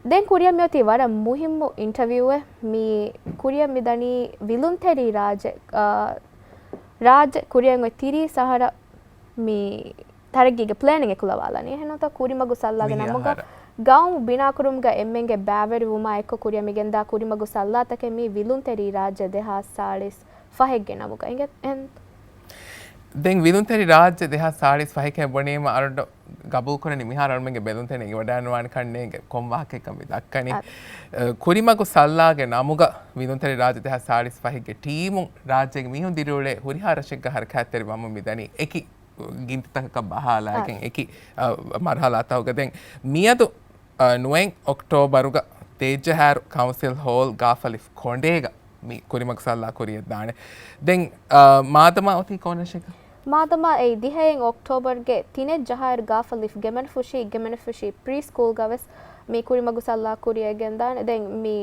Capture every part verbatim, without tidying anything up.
ދެން ކުރިއަށް މިއޮތީ ވަރަށް މުހިއްމު އިންޓަވިއުއެއް. މި ކުރިއަށް މި ދަނީ ވިލުންތެރި ރާއްޖެ، އާ، ރާއްޖެ ކުރިއަށް އޮތް ތިރީސް އަހަރަށް މި ތަރައްގީގެ ޕްލޭނެއް އެކުލަވާލަނީ. އެހެންނޫންތޯ ކުރިމަގު ސައްލާގެ ނަމުގަ ގައުމު ބިނާކުރުމުގަ އެންމެންގެ ބައިވެރިވުމާ އެއްކޮށް ކުރިއަށް މިގެންދާ ކުރިމަގު ސައްލާތަކެއް މީ ވިލުންތެރި ރާއްޖެ ދެހާސް ސާޅީސް ފަހެއްގެ ނަމުގަ. އިނގޭތޯ؟ ދެން ވިލުންތެރި ރާއްޖެ ދެހާސް ސާޅީސް ފަހެކޭ ބުނީމަ އަޅުގަނޑު ގަބޫލުކުރަނީ މިހާރު އަޅުމެންގެ ބެލުންތެރިން އެނގިވަޑައިގަންނަވާނެ ކަންނޭނގެ ކޮން ވާހަކައެއްކަން މި ދައްކަނީ. އަ، ކުރިމަގު ސައްލާގެ ނަމުގަ ވިލުންތެރި ރާއްޖެ ދެހާސް ސާޅީސް ފަހެއްގެ ޓީމުން ރާއްޖޭގެ މީހުން ދިރިއުޅޭ ހުރިހާ ރަށެއްގަ ހަރަކާތްތެރިވަމުން މި ދަނީ އެކި ގިންތިތަކަކަށް ބަހާލާގެން އެކި، އަ، މަރުހަލާތަކުގަ. ދެން މިއަދު، އަ، ނުވައެއް އޮކްޓޯބަރުގަ ދޭއްޖަހާއިރު ކައުންސިލް ހޯލް ގާފަލިފް ކޮނޑޭގަ މި ކުރިމަގު ސައްލާ ކުރިއަށްދާނެ. ދެން، އަ، މާދަމާ އޮތީ ކޯން ރަށެއްގަ؟ މާދަމާ އެއީ ދިހައެއް އޮކްޓޯބަރުގެ ތިނެއް ޖަހާއިރު ގާފަލިފް ގެމެންފުށީ، ގެމެންފުށީ ޕްރީ ސްކޫލްގަވެސް މި ކުރިމަގު ސައްލާ ކުރިއަށް ގެންދާނެ. ދެން މި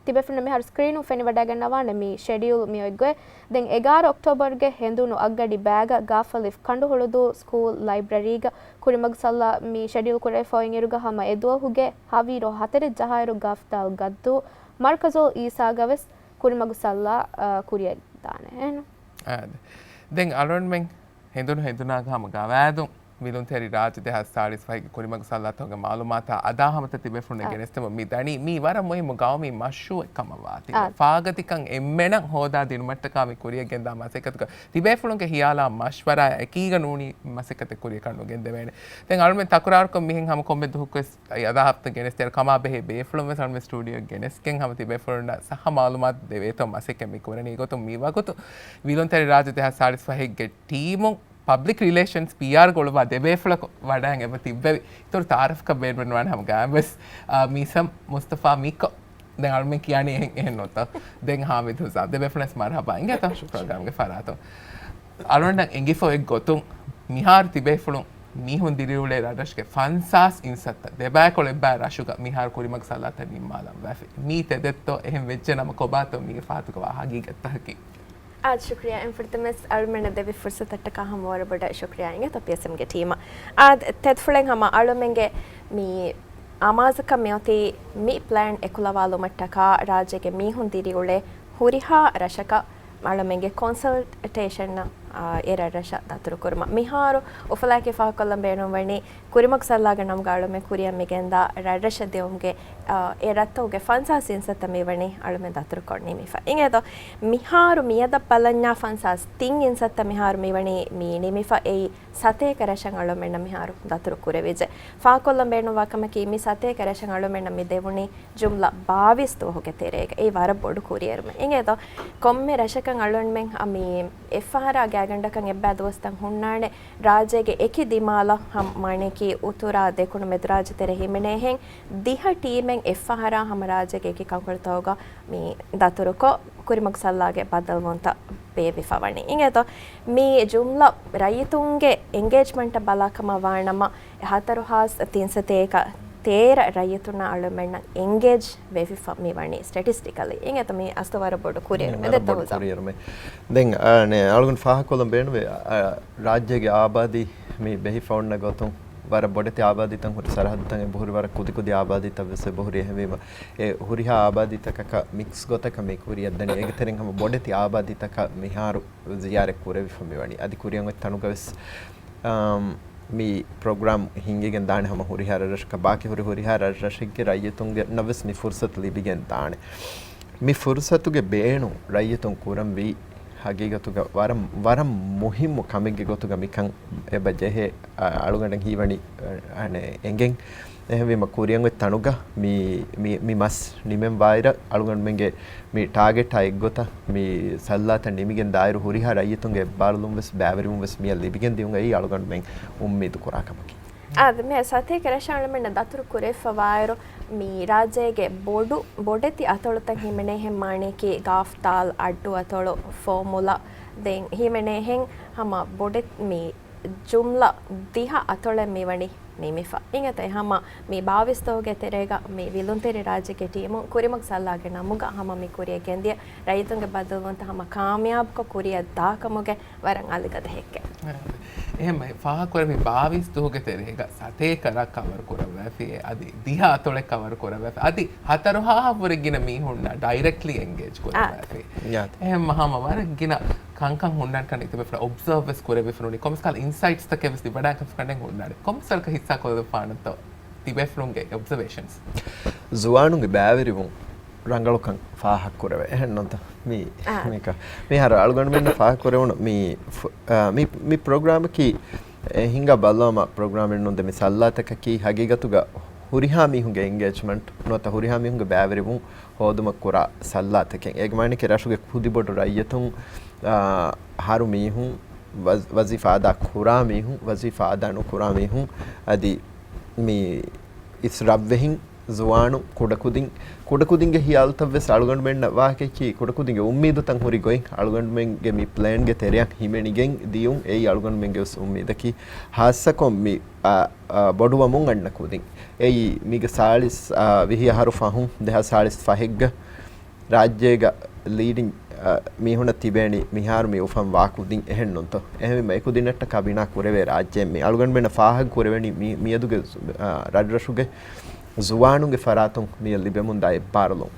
ތިބޭފުޅުންނަށް މިހާރު ސްކްރީނުން ފެނިވަޑައިގަންނަވާނެ މި ޝެޑިއުލް މި އޮތްގޮތް. ދެން އެގާރަ އޮކްޓޯބަރުގެ ހެނދުނު އަށްގަޑި ބައިގަ ގާފަލިފް ކަނޑުހުޅުދޫ ސްކޫލް ލައިބްރަރީގަ ކުރިމަގު ސައްލާ މި ޝެޑިއުލް ކުރެވިފައި އިރުގަ ހަމަ އެދުވަހުގެ ހަވީރު ހަތަރެއް ޖަހާއިރު ގަފްދާލް ގައްދޫ މަރުކަޒުލް އީސާގަވެސް ކުރިމަގު ސައްލާ، އަ، ކުރިއަށްދާނެ. އެހެން. އާދެ. ދެން އަޅުގަނޑުމެން ހެނދުނު ހެނދުނާގަ ހަމަ ގަވާއިދުން ވިލުންތެރި ރާއްޖެ ދެހާސް ސާޅީސް ފަހެއްގެ ކުރިމަގު ސައްލާތަކުގެ މައުލޫމާތާ އަދާ ހަމަތަ ތިބޭފުޅުންނަށް އާ. ގެނެސްދެމުން މި ދަނީ މީ ވަރަށް މުހިއްމު ގައުމީ މަޝްރޫއެއް ކަމަށް ވާތީ. އާ. ފާގަތިކަން އެންމެނަށް ހޯދާ ދިނުމަށްޓަކާ މި ކުރިއަށް ގެންދާ މަސައްކަތުގަ ތިބޭފުޅުންގެ ހިޔާލާ މަޝްވަރާ އެކީގަ ނޫނީ މަސައްކަތެއް ކުރިއަކަށް ނުގެންދެވޭނެ. ދެން އަޅުމެން ތަކުރާރުކޮށް މިހެން ހަމަ ކޮންމެ ދުވަހަކުވެސް އަދާ ހަފްތަ ގެނެސްދޭ ކަމާ ބެހޭ ބޭފުޅުން ވެސް އަޅުމެން ސްޓޫޑިއޯ ގެނެސްގެން ހަމަ ތިބޭފުޅުންނަށް ސައްހަ މައުލޫމާތު ދެވޭތޯ މަސައްކަތް މި ކުރަނީ. އެގޮތުން މި ވަގުތު ވިލުންތެރި ރާއްޖެ ދެހާސް ސާޅީސް ފަހެއްގެ ޓީމުން ޕަބްލިކް ރިލޭޝަންސް ޕީއާރް ގުޅުވާ ދެބޭފުޅަކު ވަޑައިގެން އެބަ ތިއްބެވި. އިތުރު ތައާރަފްކަ ބޭނުމެއް ނުވާނެ ހަމަ ގާތްވެސް، އާ، މީސަމް މުސްތަފާ މީކޮ. ދެން އަޅުމެން ކިޔާނީ އެހެން، އެހެން ނޫންތޯ. ދެން ހާމިދު ހުސާމް. ދެބޭފުޅުން ވެސް މަރުހަބާ. އިނގޭތޯ ޕްރޮގްރާމްގެ ފަރާތުން. އަޅުގަނޑަށް އެނގިފަ އޮތް ގޮތުން މިހާރު ތިބޭފުޅުން މީހުން ދިރިއުޅޭ ރަށްރަށުގެ ފަންސާސް އިންސައްތަ ދެބައިކޮޅެއްބާ ރަށުގަ މިހާރު ކުރިމަގު ސައްލާތައް ނިންމާލަން ވެފި. މީ ތެދެއްތޯ؟ އެހެން ވެއްޖެ ނަމަ ކޮބާތޯ މީގެ ފަހަތުގަވާ ހަގީގަތްތަކަކީ؟ އާދެ، ޝުކްރިޔާ. އެންފުރިތަމަސް އަޅުމެންނަށް ދެއްވި ފުރުސަތަށްޓަކާ ހަމަ ވަރަށް ބޮޑަށް ޝުކްރިޔާ އިނގޭތޯ ޕީއެސްއެމްގެ ޓީމަށް. އާދެ، ތެދުފުޅެން ހަމަ އަޅުމެންގެ މި އަމާޒަކަށް މިއޮތީ މި ޕްލޭން އެކުލަވާލުމަށްޓަކާ ރާއްޖޭގެ މީހުން ދިރިއުޅޭ ހުރިހާ ރަށަކަށް އަޅުމެންގެ ކޮންސަލްޓޭޝަންއަށް، އާ، އެ ރަށްރަށަށް ދަތުރުކުރުމަށް. މިހާރު އުފަލާއެކީ ފާހަގަކޮށްލަން ބޭނުންވަނީ ކުރިމަގު ސައްލާގެ ނަމުގަ އަޅުމެން ކުރިއަށް މިގެންދާ ރަށްރަށަށް ދިއުމުގެ، އާ، އެ ރަށްތަކުގެ ފަންސާސް އިންސައްތަ މިވަނީ އަޅުމެން ދަތުރުކޮށް ނިމިފަ. އިނގޭތޯ، މިހާރު މިއަދަށް ބަލަންޏާ ފަންސާސް ތިން އިންސައްތަ މިހާރު މިވަނީ މި ނިމިފަ. އެއީ ސަތޭކަ ރަށަށް އަޅުމެންނަށް މިހާރު ދަތުރު ކުރެވިއްޖެ. ފާހަގަކޮށްލަން ބޭނުންވާ ކަމަކީ، މި ސަތޭކަ ރަށަށް އަޅުމެންނަށް މި ދެވުނީ ޖުމްލަ ބާވީސް ދުވަހުގެ ތެރޭގަ. އެއީ ވަރަށް ބޮޑު ކުރިއެރުމެއް. އިނގޭތޯ، ކޮންމެ ރަށަކަށް އަޅުގަނޑުމެން މި އެއްފަހަރާ ގާތްގަނޑަކަށް އެއްބައި ދުވަސްތައް ހުންނާނެ، ރާއްޖޭގެ އެކި ދިމާލަށް ހަމަ، މާނައަކީ އުތުރާ ދެކުނު މެދު ރާއްޖެ ތެރެ ހިމެނޭހެން ދިހަ ޓީމެއް އެއްފަހަރާ ހަމަ ރާއްޖޭގެ އެކި ކަންކޮޅުތަކުގަ މި ދަތުރުކޮށް، ކުރިމަގު ސައްލާގެ ބައްދަލުވުންތައް ބޭއްވިފަ ވަނީ. އިނގޭތޯ، މި ޖުމްލަ ރައްޔިތުންގެ އެންގޭޖްމަންޓަށް ބަލާކަމަށް ވާނަމަ، ހަތަރު ހާސް ތިންސަތޭކަ ތޭރަ ރައްޔިތުންނަށް އަޅުމެންނަށް އެންގޭޖް ވެފިފަ މި ވަނީ ސްޓެޓިސްޓިކަލީ. އިނގޭތޯ، މި އަސްތު ވަރަށް ބޮޑު ކުރިއެރުމެއް. ވަރަށް ދެއްތޯ ބޮޑު ހުސާ؟ ކުރިއެރުމެއް. ދެން، އާ، ނޭ، އަޅުގަނޑު ފާހަގަކޮށްލަން ބޭނުންވޭ، އާ، ރާއްޖޭގެ އާބާދީ މި ބެހިފަ އޮންނަ ގޮތުން ވަރަށް ބޮޑެތި އާބާދީތައް ހުރި ސަރަހައްދުތައް އެބަހުރި، ވަރަށް ކުދިކުދި އާބާދީތައް ވެސް އެބަހުރި. އެހެންވީމަ، އެ ހުރިހާ އާބާދީތަކަކަށް މިކްސް ގޮތަކަށް މި ކުރިއަށްދަނީ. އޭގެ ތެރެއިން ހަމަ ބޮޑެތި އާބާދީތަކަށް މިހާރު ޒިޔާރަތް ކުރެވިފަ މިވަނީ. އަދި ކުރިއަށް އޮތް ތަނުގަވެސް، އާ، މި ޕްރޮގްރާމް ހިންގިގެން ދާނެ ހަމަ ހުރިހާ ރަށްރަށަކަށް. ބާކީ ހުރި ހުރިހާ ރަށްރަށެއްގެ ރައްޔިތުންނަށްވެސް މި ފުރުސަތު ލިބިގެން ދާނެ. މި ފުރުސަތުގެ ބޭނުން ރައްޔިތުން ކުރަންވީ ހަގީގަތުގަ ވަރަށް، ވަރަށް މުހިއްމު ކަމެއްގެ ގޮތުގަ މިކަން އެބަ ޖެހޭ، އަ، އަޅުގަނޑަށް ހީވަނީ، އަ، އަނެ، އެނގެން. އެހެންވީމަ ކުރިއަށް އޮތް ތަނުގަ މި، މި، މި މަސް ނިމެން ވާއިރަށް އަޅުގަނޑުމެންގެ މި ޓާގެޓާ އެއްގޮތަށް މި ސައްލާތައް ނިމިގެން ދާއިރު ހުރިހާ ރައްޔިތުންގެ އެއްބާރުލުން ވެސް ބައިވެރިވުން ވެސް މިއަށް ލިބިގެން ދިޔުން އެއީ އަޅުގަނޑުމެން އުއްމީދު ކުރާ ކަމަކީ. އާދެ، މި ސަތޭކަ ރަށަށް އަޅުމެންނަށް ދަތުރު ކުރެވިފަ ވާއިރު، މި ރާއްޖޭގެ ބޮޑު، ބޮޑެތި އަތޮޅުތައް ހިމެނޭހެން، މާނައަކީ ގާފްތާލް، އައްޑު އަތޮޅު، ފޯމުލަ، ދެން ހިމެނޭހެން ހަމަ ބޮޑެތި މި ޖުމްލަ ދިހަ އަތޮޅެއް މިވަނީ ނިމިފަ. އިނގޭތޯ، އެ ހަމަ މި ބާވީސް ދުވަހުގެ ތެރޭގަ މި ވިލުންތެރި ރާއްޖޭގެ ޓީމުން ކުރިމަގު ސައްލާގެ ނަމުގަ ހަމަ މި ކުރިއަށް ގެންދިޔަ ރައްޔިތުންގެ ބައްދަލުވުންތައް ހަމަ ކާމިޔާބުކޮށް ކުރިއަށް ދާކަމުގެ ވަރަށް އަލިގަދަ ހެއްކެއް. އެހެން ފާހަގަކުރެއްވި ބާވީސް ދުވަހުގެ ތެރޭގަ ސަތޭކަ ރަށް ކަވަރ ކުރައްވައިފި، އަދި ދިހަ އަތޮޅެއް ކަވަރ ކުރައްވައިފި، އަދި ހަތަރު ހާހަށްވުރެ ގިނަ މީހުންނާ ޑައިރެކްޓްލީ އެންގޭޖް ކުރައްވައިފި. އެހެން ހަމަ ވަރަށް ގިނަ ކަންކަން ހުންނަން ކަން ތިބޭފުޅާ އޮބްޒަވް ވެސް ކުރެވިފަ ނޫނީ. ކޮންމެސް ކަހަލަ އިންސައިޓްސްތަކެއް ވެސް ލިބިވަޑައިގަންނަން ހުންނާނެ. ކޮންމެސް ވަރަކަށް ހިއްސާ ކޮށްލަފާނަންތޯ ތިބޭފުޅުންގެ އޮބްޒަވޭޝަންސް؟ ޒުވާނުންގެ ބައިވެރިވުން ރަނގަޅުކަން ފާހަގަކުރެވޭ. އެހެންނުތަ؟ މި، މިކަ-، މިހާރު އަޅުގަނޑުމެންނަށް ފާހަގަކުރެވުނު މި، މި، މި ޕްރޮގްރާމަކީ، އެ ހިނގާ ބަލާމަ ޕްރޮގްރާމެއް ނޫން. ދެ މި ސައްލާތަކަކީ ހަގީގަތުގަ ހުރިހާ މީހުންގެ އެންގޭޖްމަންޓް ނުވަތަ ހުރިހާ މީހުންގެ ބައިވެރިވުން ހޯދުމަށް ކުރާ ސައްލާތަކެއް. އޭގެ މާނައަކީ ރަށުގެ ކުދިބޮޑު ރައްޔިތުން، އާ، ހަރު މީހުން، ވަޒް-، ވަޒީފާ އަދާ ކުރާ މީހުން، ވަޒީފާ އަދާ ނުކުރާ މީހުން، އަދި މި އިސް ރަށްވެހިން، ޒުވާނު، ކުޑަކުދިން، ކުޑަކުދިންގެ ހިޔާލުތައް ވެސް އަޅުގަނޑުމެންނަށް ވާހަކައަކީ، ކުޑަކުދިންގެ އުއްމީދުތައް ހުރި ގޮތް އަޅުގަނޑުމެންގެ މި ޕްލޭންގެ ތެރެއަށް ހިމެނިގެން ދިޔުން. އެއީ އަޅުގަނޑުމެންގެ ވެސް އުއްމީދަކީ، ހާއްސަކޮށް މި، އާ، އާ، ބޮޑުވަމުން އަންނަ ކުދިން. އެއީ މީގެ ސާޅީސް، އާ، ވިހި އަހަރު ފަހުން، ދެހާސް ސާޅީސް ފަހެއްގަ ރާއްޖޭގަ ލީޑިން، އާ، މީހުންނަށް ތިބޭނީ މިހާރު މި އުފަން ވާ ކުދިން، އެހެންނުންތޯ؟ އެހެންވީމަ އެކުދިންނަށްޓަކާ ބިނާ ކުރެވޭ ރާއްޖެއެއް މީ. އަޅުގަނޑުމެންނަށް ފާހަގަ ކުރެވެނީ މި-، މިއަދުގެ، އާ، ރަށްރަށުގެ ޒުވާނުންގެ ފަރާތުން މިއަށް ލިބެމުންދާ އެއްބާރުލުން.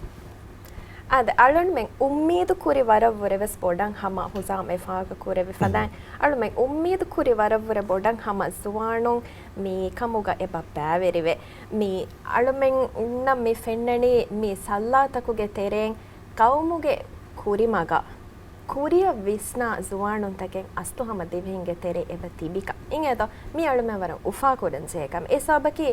އާދެ، އަޅުގަނޑުމެން އުއްމީދު ކުރި ވަރަށްވުރެ ވެސް ބޮޑަށް ހަމަ ހުޒާމް އެ ފާހަގަ ކުރެއްވި ފަދައިން، އަޅުމެން އުއްމީދު ކުރި ވަރަށްވުރެ ބޮޑަށް ހަމަ ޒުވާނުން މި ކަމުގަ އެބަ ބައިވެރިވެ. މި އަޅުމެންނަށް މި ފެންނަނީ މި ސައްލާތަކުގެ ތެރެއިން ޤައުމުގެ ކުރިމަގަށް ކުރިއަށް ވިސްނާ ޒުވާނުންތަކެއް އަސްލު ހަމަ ދިވެހިންގެ ތެރޭ އެބަ ތިބިކަން. އިނގޭތޯ؟ މި އަޅުމެން ވަރަށް އުފާކުރަން ޖެހޭ ކަމެއް. އެ ސަބަބަކީ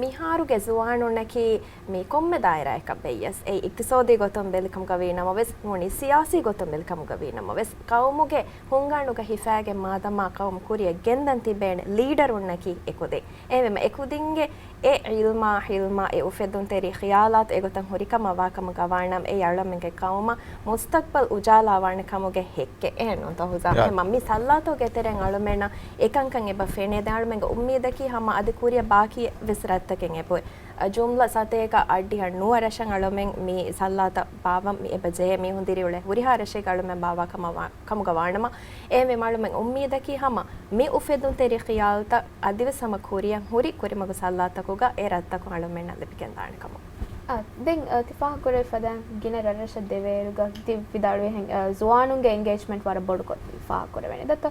މިހާރުގެ ޒުވާނުންނަކީ މި ކޮންމެ ދާއިރާއަކަށް ބެއްޔަސް، އެއީ އިޤްތިޞާދީ ގޮތުން ބެލިކަމުގަ ވީނަމަވެސް، ނޫނީ ސިޔާސީ ގޮތުން ބެލިކަމުގަ ވީނަމަވެސް، ޤައުމުގެ ހުންގާނުގަ ހިފާގެން މާދަމާ ޤައުމު ކުރިއަށް ގެންދަން ތިބޭނެ ލީޑަރުންނަކީ އެކުދިން. އެހެންވީމަ އެކުދިންގެ އެ ޢިލްމާ، ޙިލްމާ، އެ އުފެދުންތެރި ޚިޔާލާތު އެގޮތަށް ހުރިކަމަށް ވާކަމުގަ ވާނަމަ، އެއީ އަޅަމެންގެ ޤައުމަށް މުސްތަޤްބަލް އުޖާލާވާނެ ކަމުގެ ހެއްކެއް. އެހެންނޫންތޯ ހުޒާމް؟ އެހެންވީމަ މި ސައްލާތުގެ ތެރެއިން އަޅަމެންނަށް އެކަންކަން އެބަ ފެނޭ. ދެން އަޅަމެންގެ އުއްމީދަކީ ހަމަ އަދި ކުރިއަށް ބާކީ ވެސް ރަށްތަކެއް އެބައޮތް. ޖުމްލަ ސަތޭކަ އަށްޑިހަ ނުވަ ރަށަށް އަޅަމެން މި ސައްލާތައް ބާއްވަން މި އެބަ ޖެހޭ. މީހުން ދިރިއުޅޭ ހުރިހާ ރަށެއްގަ އަޅަމެން ބާއްވާ ކަމަށް ވާ-، ކަމުގަ ވާނަމަ، އެހެންވީމަ އަޅަމެން އުއްމީދަކީ ހަމަ މި އުފެދުންތެރި ޚިޔާލުތައް އަދިވެސް ހަމަ ކުރިއަށް ހުރި ކުރިމަގު ސައްލާތަކުގަ އެ ރަށްތަކުން އަޅަމެންނަށް ލިބިގެންދާނެ ކަމަށް. އާ، ދެން، އާ، ތި ފާހަގަކުރެއްވި ފަދައިން ގިނަ ރަށްރަށަށް ދެވޭއިރުގަ ތި ވިދާޅުވިހެން، އާ، ޒުވާނުންގެ އެންގޭޖްމަންޓް ވަރަށް ބޮޑުކޮށް ފާހަގަކުރެވޭނެ. ދައްތަ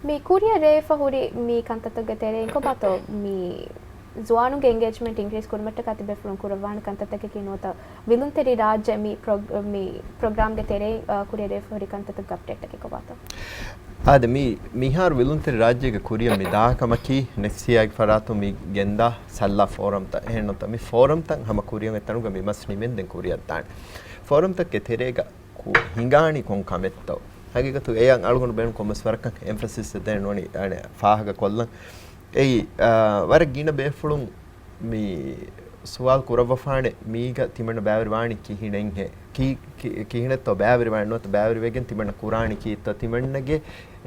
މި ކުރިއަށް ރޭވިފަ ހުރި މި ކަންތައްތަކުގެ ތެރެއިން ކޮބާތޯ މި ޒުވާނުންގެ އެންގޭޖްމަންޓް އިންކްރީޒް ކުރުމަށްޓަކާ ތިބޭފުޅުން ކުރައްވާނެ ކަންތައްތަކަކީ ނުވަތަ ވިލުންތެރި ރާއްޖެ މި ޕްރޮގް-، މި ޕްރޮގްރާމްގެ ތެރެއިން، އާ، ކުރިއަށް ރޭވިފަ ހުރި ކަންތައްތަކުގެ އަޕްޑޭޓްތަކެއް ކޮބާތޯ؟ އާދެ، މި މިހާރު ވިލުންތެރި ރާއްޖޭގެ ކުރިއަށް މި ދާ ކަމަކީ، ނެކްސް އިޔާގެ ފަރާތުން މި ގެންދާ ސައްލާ ފޯރަމްތައް. އެހެންނޫންތަ؟ މި ފޯރަމްތައް ހަމަ ކުރިއަށް އޮތް ތަނުގަ މި މަސް ނިމެންދެން ކުރިއަށް ދާނެ. ފޯރަމްތަކުގެ ތެރޭގަ ކު-، ހިނގާނީ ކޮން ކަމެއްތޯ؟ ހަގީގަތު އެޔަށް އަޅުގަނޑު ބޭނުން ކޮންމެސް ވަރަކަށް އެމްފަސިސް ދޭން ނޫނީ، އަނެ، ފާހަގަ ކޮށްލަން. އެއީ، އާ، ވަރަށް ގިނަ ބޭފުޅުން މި ސުވާލު ކުރައްވަފާނެ، މީގަ ތިމަންނަ ބައިވެރިވާނީ ކިހިނެއްހޭ؟ ކީ-، ކި-، ކިހިނެއްތޯ ބައިވެރިވާނެ؟ ނުވަތަ ބައިވެރިވެގެން ތިމަންނަ ކުރާނީ ކީއްތޯ؟ ތިމަންނަގެ،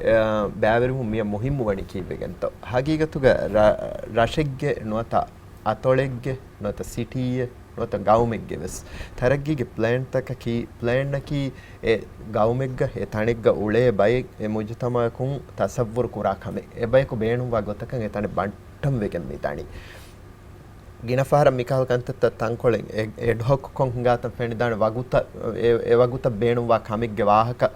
އާ، ބައިވެރިވުން މިއަށް މުހިއްމު ވަނީ ކީއްވެގެންތޯ؟ ހަގީގަތުގަ ރަ-، ރަށެއްގެ ނުވަތަ އަތޮޅެއްގެ ނުވަތަ ސިޓީއެއް ނުވަތަ ގައުމެއްގެ ވެސް ތަރައްގީގެ ޕްލޭންތަކަކީ، ޕްލޭންއަކީ އެ ގައުމެއްގަ އެ ތަނެއްގަ އުޅޭ ބައެއް އެ މުޖުތަމައަކުން ތަސައްވުރު ކުރާ ކަމެއް. އެ ބަޔަކު ބޭނުންވާ ގޮތަކަށް އެ ތަނެއް ބަންޓަން ވެގެން މި ދަނީ. ގިނަ ފަހަރަށް މިކަހަލަ ކަންތައްތައް ތަންކޮޅެއް އެ-، އެޑްހޮކް ކޮށް ހިނގާތަން ފެނިދާނެ. ވަގުތަށް އެ-، އެ ވަގުތަށް ބޭނުންވާ ކަމެއްގެ ވާހަކަ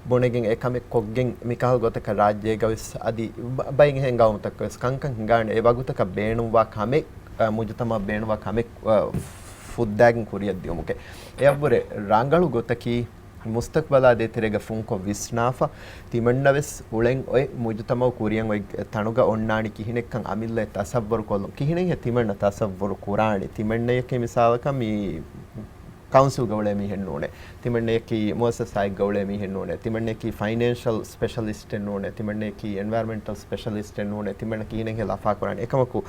ބުނެގެން އެ ކަމެއް ކޮށްގެން މިކަހަލަ ގޮތަކަށް ރާއްޖޭގަ ވެސް އަދި ބަ-، ބައެއް އެހެން ގައުމުތަކަށް ވެސް ކަންކަން ހިނގާނެ. އެ ވަގުތަކަށް ބޭނުންވާ ކަމެއް، އަ، މުޖުތަމައަށް ބޭނުންވާ ކަމެއް، އަ، ފުއްދާގެން ކުރިއަށް ދިއުމުގެ. އެއަށްވުރެ ރަނގަޅު ގޮތަކީ މުސްތަޤްބަލާ ދޭތެރޭގަ ފުންކޮށް ވިސްނާފަ، ތިމަންނަ ވެސް އުޅެން އޮތް މުޖުތަމައު ކުރިއަށް އޮތް ތަނުގަ އޮންނާނީ ކިހިނެއްކަން އަމިއްލައަށް ތަސައްވަރު ކޮށްލުން. ކިހިނެއްހޭ ތިމަންނަ ތަސައްވަރު ކުރާނީ؟ ތިމަންނަޔަކީ މިސާލަކަށް މި ކައުންސިލްގަ އުޅޭ މީހެއް ނޫނޭ. ތިމަންނަޔަކީ މުއައްސަސާއެއްގަ އުޅޭ މީހެއް ނޫނޭ. ތިމަންނަޔަކީ ފައިނޭންޝަލް ސްޕެޝަލިސްޓެއް ނޫނޭ. ތިމަންނަޔަކީ އެންވަޔަރަމެންޓަލް ސްޕެޝަލިސްޓެއް ނޫނޭ. ތިމަންނަ ކިހިނެއްހޭ ލަފާކުރާނީ؟ އެކަމަކު،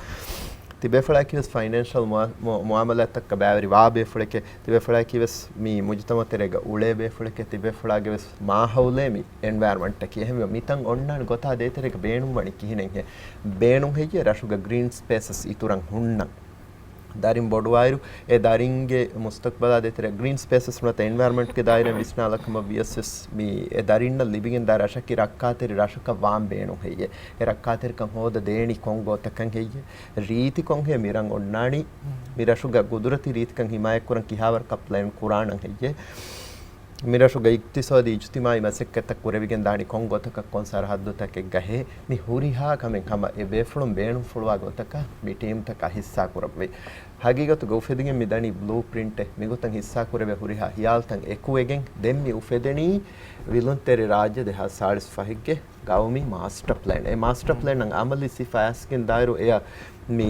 ތިބޭފުޅާއަކީ ވެސް ފައިނޭންޝަލް މުއާ-، މު-، މުއާމަލާތްތަކަށް ބައިވެރިވާ ބޭފުޅެކޭ. ތިބޭފުޅާއަކީ ވެސް މި މުޖުތަމައު ތެރޭގަ އުޅޭ ބޭފުޅެކޭ. ތިބޭފުޅާގެ ވެސް މާހައުލޭ މި އެންވަޔަރަމަންޓަކީ. އެހެންވެ، މިތަން އޮންނާނެ ގޮތާ ދޭތެރޭގަ ބޭނުންވަނީ ކިހިނެއްހޭ؟ ބޭނުން ހެއްޔޭ ރަށުގަ ގްރީން ސްޕޭސަސް އިތުރަށް ހުންނަން؟ ދަރިން ބޮޑުވާއިރު، އެ ދަރިންގެ މުސްތަޤްބަލާ ދޭތެރޭ ގްރީން ސްޕޭސަސް ނުވަތަ އެންވަޔަރަމަންޓްގެ ދާއިރައިން ވިސްނާލަކަމަށް ވިޔަސް ވެސް މި އެ ދަރިންނަށް ލިބިގެންދާ ރަށަކީ ރައްކާތެރި ރަށަކަށް ވާން ބޭނުން ހެއްޔޭ؟ އެ ރައްކާތެރިކަން ހޯދަ ދޭނީ ކޮން ގޮތަކަށް ހެއްޔޭ؟ ރީތިކޮންހޭ މި ރަށް އޮންނާނީ؟ މި ރަށުގަ ގުދުރަތީ ރީތިކަން ހިމާޔަތްކުރަން ކިހާވަރަކަށް ޕްލޭން ކުރާނަން ހެއްޔޭ؟ މިރަށުގަ އިޤްތިޞާދީ އިޖުތިމާޢީ މަސައްކަތްތައް ކުރެވިގެން ދާނީ ކޮން ގޮތަކަށް ކޮން ސަރަހައްދުތަކެއްގަ ހޭ؟ މި ހުރިހާ ކަމެއް ހަމަ އެ ބޭފުޅުން ބޭނުންފުޅުވާ ގޮތަކަށް މި ޓީމްތަކާ ހިއްސާ ކުރައްވައި. ހަގީގަތުގަ އުފެދިގެން މި ދަނީ ބްލޫޕްރިންޓެއް. މިގޮތަށް ހިއްސާ ކުރެވޭ ހުރިހާ ހިޔާލުތައް އެކުވެގެން ދެން މި އުފެދެނީ ވިލުންތެރި ރާއްޖެ ދެހާސް ސާޅީސް ފަހެއްގެ ގައުމީ މާސްޓަ ޕްލޭން. އެ މާސްޓަ ޕްލޭން އަށް އަމަލީ ސިފަ އައިސްގެން ދާއިރު އެއަށް މި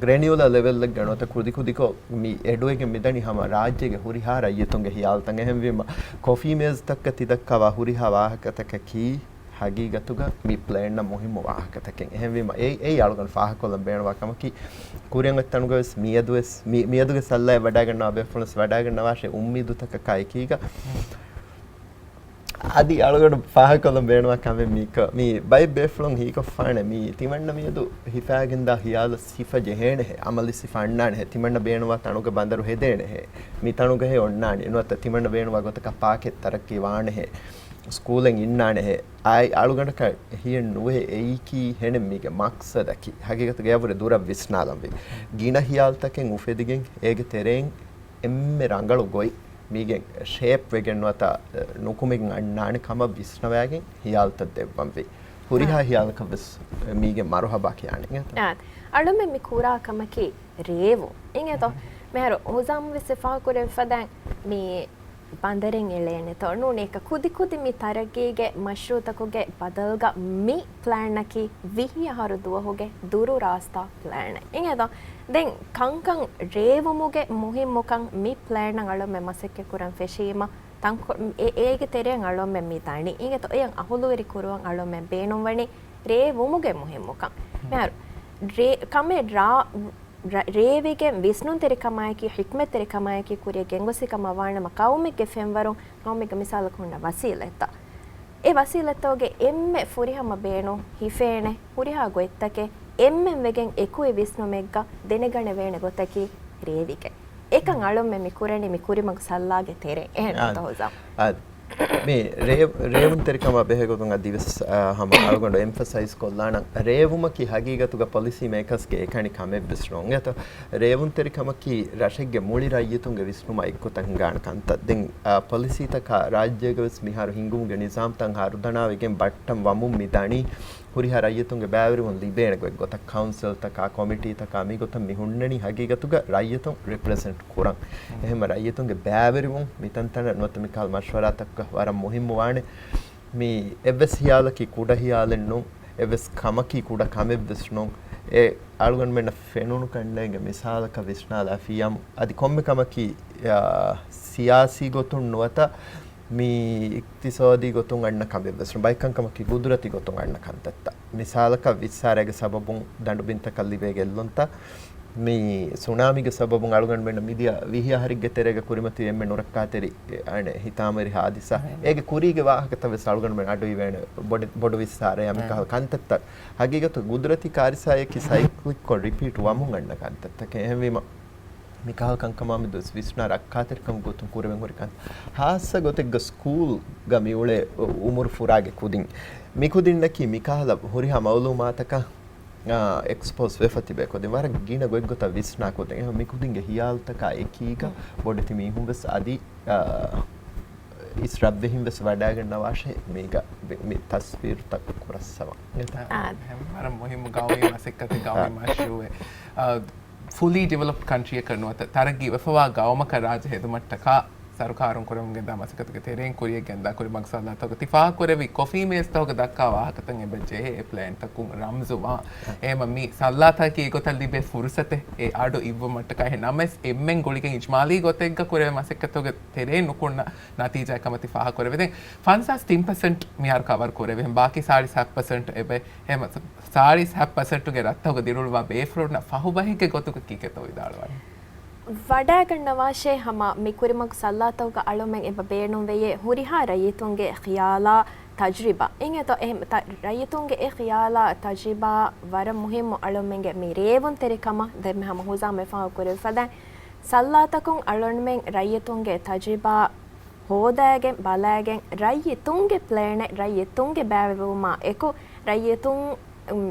ގްރެނިއުލާ ލެވެލްއެއްގަ ނުވަތަ ކުދިކުދިކޮށް މި އެޑުވެގެން މިދަނީ ހަމަ ރާއްޖޭގެ ހުރިހާ ރައްޔިތުންގެ ހިޔާލުތައް. އެހެންވީމަ، ކޮފީ މޭޒުތަކަށް ތިދައްކާވާ ހުރިހާ ވާހަކަތަކަކީ ހަގީގަތުގަ މި ޕްލޭންނަށް މުހިއްމު ވާހަކަތަކެއް. އެހެންވީމަ، އެ، އެއީ އަޅުގަނޑު ފާހަގަކޮށްލަން ބޭނުންވާ ކަމަކީ، ކުރިއަށް އޮތްތަނުގަވެސް މިއަދުވެސް، މި، މިއަދުގެ ސައްލައެއް ވަޑާގަންނަވާ ބޭފުޅުންވެސް ވަޑާގަންނަވާށޭ އުއްމީދުތަކަކާ އެކީގަ. އަދި އަޅުގަނޑު ފާހަގަކޮށްލަން ބޭނުންވާ ކަމެއް މީކަ، މި ބައެއް ބޭފުޅުން ހީކޮށްފާނެ، މީ ތިމަންނަ މިއަދު ހިފާގެންދާ ހިޔާލު ސިފަ ޖެހޭނެހޭ، އަމަލީ ސިފަ އަންނާނެހޭ، ތިމަންނަ ބޭނުންވާ ތަނުގަ ބަނދަރު ހެދޭނެހޭ، މި ތަނުގަހޭ އޮންނާނީ، ނުވަތަ ތިމަންނަ ބޭނުންވާ ގޮތަކަށް ޕާކެއް ތަރައްޤީ ވާނެހޭ، ސްކޫލެއް އިންނާނެހޭ، އާއި އަޅުގަނޑަކަށް ހިޔެއް ނުވޭ އެއީކީ ހެނެއް މީގެ މަޤްޞަދަކީ. ހަގީގަތުގަ އެއަށްވުރެ ދުރަށް ވިސްނާލަންވީ. ގިނަ ހިޔާލުތަކެއް އުފެދިގެން އޭގެ ތެރެއިން އެންމެ ރަނގަޅު ގޮތް މީގެ ޝޭޕް ވެގެން ނުވަތަ ނުކުމެގެން އަންނާނެ ކަމަށް ވިސްނަވައިގެން ހިޔާލުތައް ދެއްވަންވީ. ހުރިހާ ހިޔާލަކަށް ވެސް މީގެ މަރުހަބާ ކިޔާނެ. އާ، އަޅުމެން މި ކުރާ ކަމަކީ ރޭވު. އިނގޭތޯ؟ މިހާރު ހުޒާމް ވެސް ސިފަ ކުރެވިފަދައިން މި ބަނދަރެއް އެޅޭނެތޯ؟ ނޫނީ ކުދި ކުދި މި ތަރައްގީގެ މަޝްރޫޢުތަކުގެ ބަދަލުގަ މި ޕްލޭނަކީ ވިހި އަހަރު ދުވަހުގެ ދުރު ރާސްތާ ޕްލޭނެއް. އިނގޭތޯ؟ ދެން ކަންކަން ރޭވުމުގެ މުހިއްމުކަން މި ޕްލޭނަށް އަޅުމެން މަސައްކަތް ކުރަން ފެށީމަ، ތަންކޮ-، އެ-، އޭގެ ތެރެއިން އަޅުމެން މި ދަނީ. އިނގޭތޯ؟ އެޔަށް އަހުލުވެރި ކުރުވަން އަޅުމެން ބޭނުންވަނީ ރޭވުމުގެ މުހިއްމުކަން. މިހާރު ރޭ-، ކަމެއް ރާ-، ރ-، ރޭވިގެން ވިސްނުންތެރިކަމާއެކީ، ޙިކްމަތްތެރިކަމާއެކީ ކުރިޔަށް ގެންގޮސްފި ކަމަށް ވާނަމަ، ޤައުމެއްގެ ފެންވަރުން، ޤައުމެއްގެ މިސާލަކަށް ހުންނަ ވަސީލަތްތައް. އެ ވަސީލަތްތަކުގެ އެންމެ ފުރިހަމަ ބޭނުން ހިފޭނެ ހުރިހާ ގޮތްތަކެއް އެންމެން ވެގެން އެކުއި ވިސްނުމެއްގަ ދެނެގަނެވޭނެ ގޮތަކީ ރޭވިގެން. އެކަން އަޅުމެން މި ކުރަނީ މި ކުރިމަގު ސައްލާގެ ތެރޭ. އެހެންތޯ ހުޒާމް؟ އާ، މި ރޭ-، ރޭވުންތެރިކަމާ ބެހޭގޮތުން އަދިވެސް، އާ، ހަމަ އަޅުގަނޑު އެމްފަސައިޒް ކޮށްލާނަން. ރޭވުމަކީ ހަގީގަތުގަ ޕޮލިސީ މޭކާސްގެ އެކަނި ކަމެއްވެސް ނޫން. އެތަ ރޭވުންތެރިކަމަކީ ރަށެއްގެ މުޅި ރައްޔިތުންގެ ވިސްނުމާ އެއްގޮތަށް ހިނގާނެ ކަންތައް. ދެން، އާ، ޕޮލިސީތަކާ ރާއްޖޭގަވެސް މިހާރު ހިންގުމުގެ ނިޒާމްތައް ހަރުދަނާވެގެން ބައްޓަން ވަމުން މި ދަނީ. ހުރިހާ ރައްޔިތުންގެ ބައިވެރިވުން ލިބޭނެ ގޮތްގޮތަށް ކައުންސިލްތަކާ، ކޮމިޓީތަކާ މިގޮތަށް މި ހުންނަނީ ހަގީގަތުގަ ރައްޔިތުން ރިޕްރެޒެންޓް ކުރަން. އެހެންމަ ރައްޔިތުންގެ ބައިވެރިވުން މިތަންތަނަށް ނުވަތަ މިކަހަލަ މަޝްވަރާތަކަށް ވަރަށް މުހިއްމު ވާނެ. މި އެއްވެސް ހިޔާލަކީ ކުޑަ ހިޔާލެއް ނޫން، އެއްވެސް ކަމަކީ ކުޑަ ކަމެއްވެސް ނޫން. އެ އަޅުގަނޑުމެންނަށް ފެނުނު ކަންނޭނގެ މިސާލަކަށް ވިސްނާލާފިޔަމު، އަދި ކޮންމެ ކަމަކީ، އާ، ސިޔާސީ ގޮތުން ނުވަތަ މި އިޤްތިޞާދީ ގޮތުން އަންނަ ކަމެއްވެސް ނޫން. ބައެއް ކަންކަމަކީ ގުދުރަތީ ގޮތުން އަންނަ ކަންތައްތައް. މިސާލަކަށް ވިއްސާރައިގެ ސަބަބުން ދަނޑުބިންތަކަށް ލިބޭ ގެއްލުންތައް، މި ސުނާމީގެ ސަބަބުން އަޅުގަނޑުމެންނަށް މިދިޔަ ވިހި އަހަރެއްގެ ތެރޭގަ ކުރިމަތިވި އެންމެ ނުރައްކާތެރި، އަނެއް، ހިތާމަވެރި ހާދިސާ. އޭގެ ކުރީގެ ވާހަކަތައް ވެސް އަޅުގަނޑުމެން އަޑުއިވޭނެ ބޮޑެ-، ބޮޑު ވިއްސާރައެއް މިކަހަލަ ކަންތައްތައް. ހަގީގަތު ގުދުރަތީ ކާރިސާއަކީ ސައިކްލިކްކޮށް ރިޕީޓް ވަމުން އަންނަ ކަންތައްތަކެއް. އެހެންވީމަ، މިކަހަލަ ކަންކަމާ މެދުވެސް ވިސްނާ ރައްކާތެރިކަމުގެ ގޮތުން ކުރެވެން ހުރި ކަން. ހާއްސަ ގޮތެއްގަ ސްކޫލްގަ މިއުޅޭ އު-، އުމުރު ފުރާގެ ކުދިން. މި ކުދިންނަކީ މިކަހަލަ ހުރިހާ މައުލޫމާތަކަށް، އާ، އެކްސްޕޯޒް ވެފަ ތިބޭ ކުދިން. ވަރަށް ގިނަ ގޮތްގޮތަށް ވިސްނާ ކުދިން. އެހެން މި ކުދިންގެ ހިޔާލުތަކާ އެކީގަ ބޮޑެތި މީހުން ވެސް އަދި، އާ، އިސް ރަށްވެހިން ވެސް ވަޑާގަންނަވާށޭ މީގަ މި، މި ތަސްވީރުތައް ކުރައްސަވަން. އާ. ވަރަށް މުހިއްމު ގައުމީ މަސައްކަތެއް، ގައުމީ އާ. މަޝްރޫއެއް. އާ، ފުލީ ޑިވެލޮޕްޑް ކަންޓްރީއަކަށް ނުވަތަ ތަރައްގީ ވެފަވާ ގައުމަކަށް ރާއްޖެ ހެދުމަށްޓަކާ ސަރުކާރުން ކުރެވެމުންގެންދާ މަސައްކަތުގެ ތެރެއިން ކުރިޔަށް ގެންދާ ކުރި މަގު ސައްލާތަކުގަ ތި ފާހަގަކުރެއްވި ކޮފީ މޭޒުތަކުގެ ދައްކާ ވާހަކަތައް އެބަ ޖެހޭ އެ ޕްލޭންތަކުން ރަމްޒުވާ. އެހެންމަ މި ސައްލާތަކަކީ އެގޮތަށް ލިބޭ ފުރުސަތެއް އެ އަޑު އިއްވުމަށްޓަކާ. އެހެން ނަމަވެސް އެންމެން ގުޅިގެން އިޖްމާލީ ގޮތެއްގަ ކުރެވޭ މަސައްކަތުގެ ތެރެއިން ނުކުންނަ ނަތީޖާއެއް ކަމަށް ތި ފާހަގަކުރެވޭ. ދެން ފަންސާސް ތިން ޕަސެންޓް މިހާރު ކަވަރ ކުރެވޭ. ބާކީ ސާޅީސް ހަތް ޕަސެންޓް އެބަ ހެމަ ސާޅީސް ހަތް ޕަސެންޓުގެ ރަށްތަކުގަ ދިރިއުޅުވާ ބޭފުޅުންނަށް ފަހުބަހެއްގެ ގޮތުގަ ކީކޭތޯ ވިދާޅުވަނީ؟ ވަޑައިގަންނަވާށޭ ހަމަ މި ކުރިމަގު ސައްލާތަކުގަ އަޅުމެން އެބަ ބޭނުންވެޔޭ ހުރިހާ ރައްޔިތުންގެ ޚިޔާލާ ތަޖުރިބާ. އިނގޭތޯ އެހެން ތަ-، ރައްޔިތުންގެ އެ ޚިޔާލާ ތަޖުރިބާ ވަރަށް މުހިއްމު އަޅުމެންގެ މި ރޭވުންތެރިކަމަށް ދެންމެ ހަމަ ހުޒާމް އެފާހަ ކުރެވިފަދަ. ސައްލާތަކުން އަޅުމެން ރައްޔިތުންގެ ތަޖުރިބާ ހޯދައިގެން ބަލައިގެން ރައްޔިތުންގެ ޕްލޭނެއް ރައްޔިތުންގެ ބައިވެރިވުމާ އެކު ރައްޔިތުން، އުން،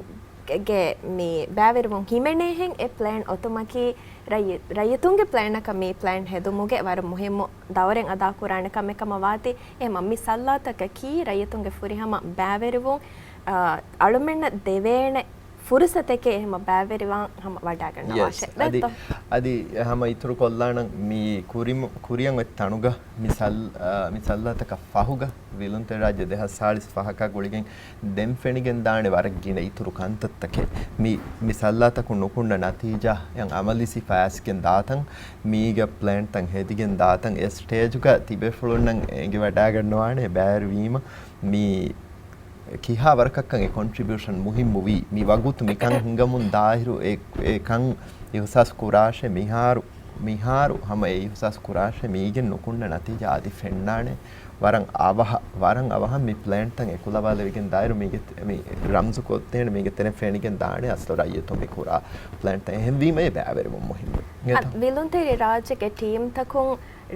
ގެ މި ބައިވެރިވުން ހިމެނޭހެން އެ ޕްލޭން އޮތުމަކީ ރައްޔި-، ރައްޔިތުންގެ ޕްލޭނަކަށް މި ޕްލޭން ހެދުމުގެ ވަރަށް މުހިއްމު ދައުރެއް އަދާކުރާނެ ކަމެއް ކަމަށް ވާތީ. އެހެމަ މި ސައްލާތަކަކީ ރައްޔިތުންގެ ފުރިހަމަ ބައިވެރިވުން، އާ، އަޅުމެންނަށް ދެވޭނެ ފުރުސަތެކޭ އެހެމަ ބައިވެރިވާން ހަމަ ވަޑައިގަންނަވާށޭ. އަދި، އަދި ހަމަ އިތުރު ކޮށްލާނަން މި ކުރިމު-، ކުރިއަށް އޮތް ތަނުގަ މި ސައް-، އާ، މި ސައްލާތަކަށް ފަހުގަ ވިލުންތެރި ރާއްޖެ ދެހާސް ސާޅީސް ފަހަކާ ގުޅިގެން ދެން ފެނިގެން ދާނެ ވަރަށް ގިނަ އިތުރު ކަންތައްތަކެއް. މި، މި ސައްލާތަކުން ނުކުންނަ ނަތީޖާއަށް އަމަލި ސިފަ އައިސްގެން ދާތަން، މީގަ ޕްލޭންތައް ހެދިގެން ދާތަން، އެ ސްޓޭޖުގަ ތިބޭފުޅުންނަށް އެނގިވަޑައިގަންނަވާނެ ބައިވެރިވީމަ، މި ކިހާ ވަރަކަށްކަން އެ ކޮންޓްރިބިއުޝަން މުހިއްމުވީ. މި ވަގުތު މިކަން ހިނގަމުން ދާއިރު އެ، އެ ކަން އިހުސާސް ކުރާށޭ މިހާރު، މިހާރު ހަމަ އެ އިހުސާސް ކުރާށޭ މީގެން ނުކުންނަ ނަތީޖާ އަދި ފެންނާނެ. ވަރަށް އަވަހަށް، ވަރަށް އަވަހަށް މި ޕްލޭންތައް އެކުލަވާލެވިގެން ދާއިރު މީގެ، މި ރަމްޒު ކޮށްދޭނެ މީގެ ތެރެއިން ފެނިގެން ދާނެ އަސްލު ރައްޔިތުން މި ކުރާ ޕްލޭންތައް. އެހެންވީމަ އެ ބައިވެރިވުން މުހިއްމު. އަދި ވިލުންތެރި ރާއްޖޭގެ ޓީމްތަކުން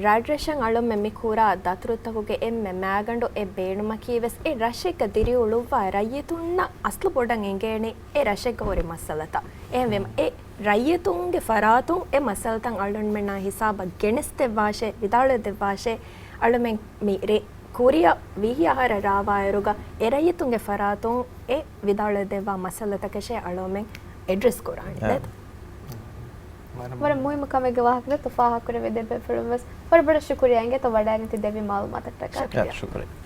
ރަށްރަށަށް އަޅުމެން މި ކުރާ ދަތުރުތަކުގެ އެންމެ މައިގަނޑު އެ ބޭނުމަކީ ވެސް އެ ރަށެއްގަ ދިރިއުޅުއްވާ ރައްޔިތުންނަށް އަސްލު ބޮޑަށް އެނގޭނީ އެ ރަށެއްގަ ހުރި މައްސަލަތައް. އެހެންވީމަ އެ ރައްޔިތުންގެ ފަރާތުން އެ މައްސަލަތައް އަޅުމެންނާ ހިސާބަށް ގެނެސްދެއްވާށޭ، ވިދާޅުވެދެއްވާށޭ. އަޅުމެން މި ރޭ ކުރިއަށް ވިހި އަހަރަށް ރާވާއިރުގަ އެ ރައްޔިތުންގެ ފަރާތުން އެ ވިދާޅުވެދެއްވާ މައްސަލަތަކަށޭ އަޅުމެން އެޑްރެސް ކުރާނީ. އެ. ދެތަ؟ ވަރަށް މުހިއްމު ކަމެއްގެ ވާހަކަ ދެތޯ ފާހަގަކުރެއްވި ދެ ބޭފުޅުން ވެސް ވަރަށް ބޮޑަށް ޝުކުރިއްޔާ އިނގޭތޯ ވަޑައިގެން ތި ދެއްވި މައުލޫމާތަކަށްޓަކާ. ޝުކުރިއްޔާ. ޝުކުރިއްޔާ.